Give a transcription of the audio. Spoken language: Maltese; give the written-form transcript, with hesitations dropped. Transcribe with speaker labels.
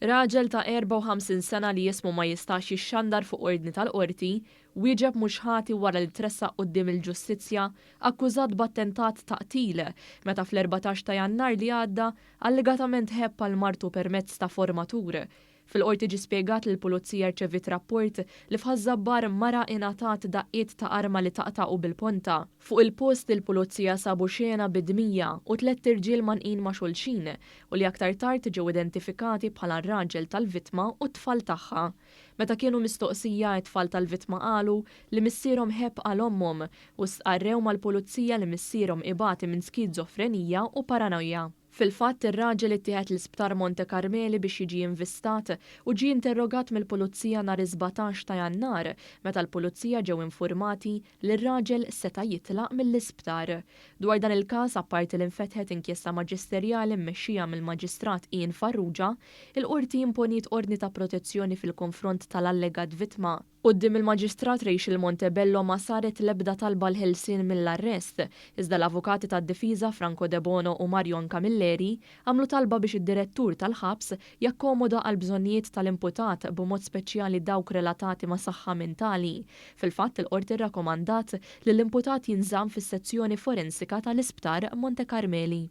Speaker 1: Raġel ta' 54 sena li ismu ma jistax jixxandar fuq ordni tal-Qorti, wieġeb mhux ħati wara li tressaq quddiem il-ġustizzja akkużat b'attentat ta' qtil meta fl-14 ta' Jannar li għadda allegatament ħebb għal martu permezz ta' formatur. Fil-Qorti ġie spjegat li l-Pulizija rċeviet rapport li f'Ħaż-Żabbar mara ingħatat daqqiet ta' arma li taqta' u bil-ponta. Fuq il-post il-Pulizija sabu xena bid-dmija u tlett irġiel mgħannqin ma' xulxin u li aktar tard ġew identifikati bħala r-raġel tal-vittma u t-tfal tagħha. Meta kienu mistoqsija it-tfal tal-vittma qalu li missierhom ħebb għal ommhom u stqarrew mal-Pulizija li missierhom ibati minn skizofrenija u paranoja. Fil-fatt, ir-raġel ittieħed l-Isptar Monte Carmeli biex jiġi invistat u ġie interrogat mill-Pulizija nhar is-17 ta' Jannar meta l-Pulizija ġew infurmati li r-raġel seta' jitlaq mill-isptar. Dwar dan il-każ, apparti li nfetħet inkjesta maġisterjali mmexxija mill-Maġistrat Ian Farrugia, il-Qorti imponiet ordni ta' protezzjoni fil-konfront tal-allegat vittma. Quddiem il-Maġistrat Rachel Montebello ma saret l-ebda talba għall-ħelsien mill-arrest, iżda l-avukati tad-difiża Franco Debono u Marion Camilleri għamlu talba biex id-direttur tal-ħabs jakkomoda għall-bżonnijiet tal-imputat b'mod speċjali dawk relatati ma' saħħa mentali. Fil-fatt il-Qorti rrakkomandat li l-imputat jinżamm fis-sezzjoni forensika tal-Isptar Monte Carmeli.